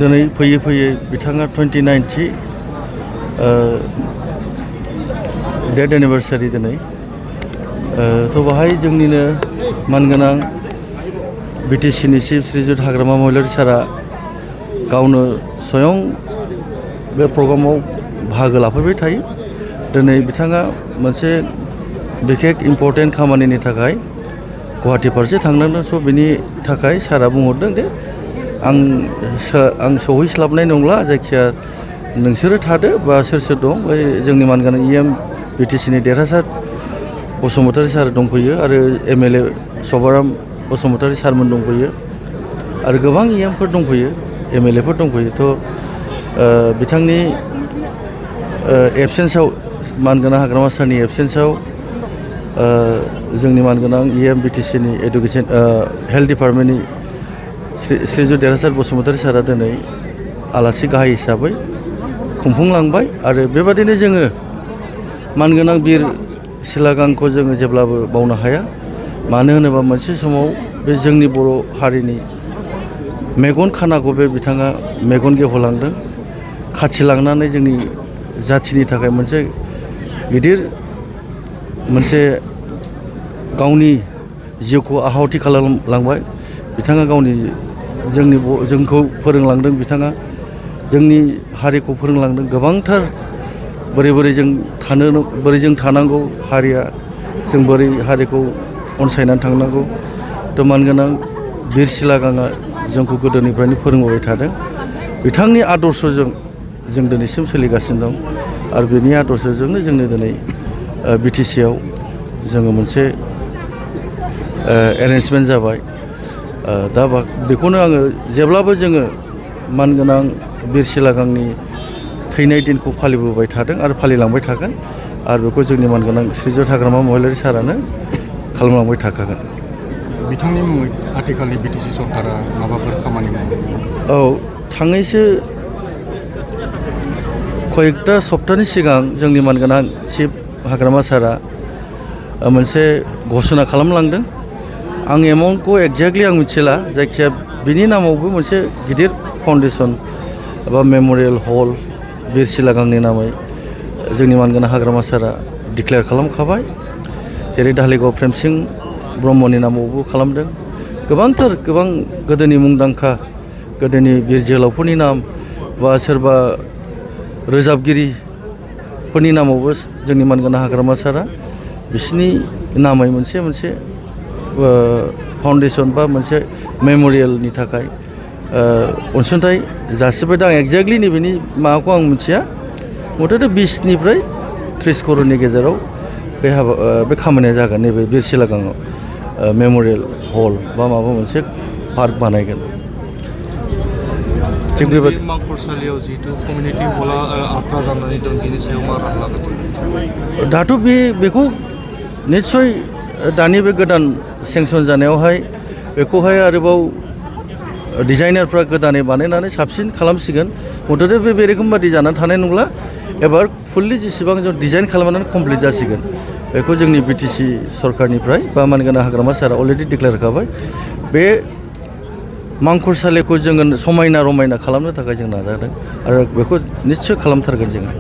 दिनै फैयै फैयै बिथाङा 29 डेथ एनिभार्सारि दिनै थ' बाहाय जोंनिनो मानगोनां बिटिसिनि चिफ श्रीजुत हाग्रामा महिलारी सारा गावनो स्वयं बे प्रग्रामाव बाहागो लाफैबाय थायो। दिनै बिथाङा मोनसे बिखेक इम्पर्टेन्ट खामानिनि थाखाय गुवाहाटि फारसे थांनांदों। स' बिनि थाखाय सारा बुंहरदों दे आं सहैस्लाबनाय नंला, जायखिया नोंसोरो थादो बा सोर सोर दं बै जोंनि मानगोनां EM बिटिसिनि देरहासार बसुमतारी सार दंफैयो आरो MLA सभाराम बसुमतारी सारमोन दंफैयो आरो गोबां EMफोर दंफैयो, MLAफोर दंफैयो। थ' बिथांनि एबसेन्सआव मानगोनां हाग्रामा सारनि एबसेन्सआव जोंनि मानगोनां EM बिटिसिनि एडुकेसन हेल्थ डिपार्टमेन्टनि श्रीजुत देरहासार बसुमतारी सारा दिनै आलासि गाहाय हिसाबै खुंफुंलांबाय आरो बेबादिनो जोङो मानगोनां बिर सिलागांखौ जोङो जेब्लाबो बावनो हाया। मानो होनोबा मोनसे समाव बे जोंनि बर' हारिनि मेगन खानाखौ बे बिथाङा मेगन गेवहोलांदों, खाथिलांनानै जोंनि जाथिनि थाखाय मोनसे गिदिर मोनसे गावनि जिउखौ आहुति खालामलांबाय। बिथाङा गावनि जोंखौ फोरोंलांदों, बिथाङा जोंनि हारिखौ फोरोंलांदों गोबांथार बोरै जों थानांगौ हारिया, जों बोरै हारिखौ अनसायनानै थांनांगौ। थ' मानगोनां बिर सिलागाङा जोंखौ गोदोनिफ्रायनो फोरोंबोबाय थादों। बिथांनि आदर्शजों जों दिनैसिम सोलिगासिनो दं आरो बिनि आदर्शजोंनो जोंनो दिनै बिटिसिआव जोङो मोनसे एरेन्जमेन्ट जाबाय। दा बेखौनो आङो जेब्लाबो जोङो मानगोनां बिर सिलागांनि थैनाय दिनखौ फालिबोबाय थादों आरो फालिलांबाय थागोन आरो बेखौ जोंनि मानगोनां श्रीजुत हाग्रामा महिलारी सारानो खालामलांबाय थाखागोन। बिथांनि मुङै आथिखालनि बिटिसि सरकारा माबाफोर खामानि मावो? औ, थांनायसो कयेकथा सप्तानि सिगां जोंनि मानगोनां चिफ हाग्रामा सारा मोनसे घोषणा खालामलांदों। आं एमाउन्टखौ एक्जेक्टलि आं मिथिला, जायखिया बिनि नामावबो मोनसे गिदिर फाउन्डेसन एबा मेम'रियेल हल बिर सिलागांनि नामै जोंनि मानगोनां हाग्रामा सारा डिक्लेयार खालामखाबाय। जेरै धालिगाव प्रेमसिं ब्रह्मनि नामावबो खालामदों। गोबां गोदोनि मुंदांखा गोदोनि बिर जोहोलावफोरनि नाम बा सोरबा रोजाबगिरिफोरनि नामावबो जोंनि मानगोनां हाग्रामा सारा बिसिनि नामै मोनसे फाउन्डेसन बा मोनसे मेम'रियेलनि थाखाय अनसुंथाइ जासिबाय दं। आं एक्जेक्टलि नैबेनि माबाखौ आं मिथिया, मथथे 20 निफ्राय 30 करोड़नि गेजेराव बे खामानिया जागोन। नैबे बिर सिलागाङाव मेम'रियेल हल बा माबा मोनसे पार्क बानायगोन। थिग बेबायदि मांखरसालियाव जिहेतु कमिउनिटि हला आद्रा जानानै दं, बेनि सायाव मा राहा लागोन? दाथ' बेखौ निस्सय दानि बे गोदान सेंसन जानायावहाय बेखौहाय आरोबाव डिजाइनारफ्रा गोदानै बानायनानै साबसिन खालामसिगोन। मथथे बे रोखोम बादि जानानै थानाय नंला। एबार फुल्लि जेसेबां जों डिजाइन खालामनानै कमप्लिट जासिगोन। बेखौ जोंनि बिटिसि सरकारनिफ्राय बा मानगोनां हाग्रामा सारा अलरेडि डिक्लेयार खाबाय। बे मांखरसालिखौ जोङो समायना रमायना खालामनो थाखाय जों नाजादों आरो बेखौ निस्सय खालामथारगोन जोङो।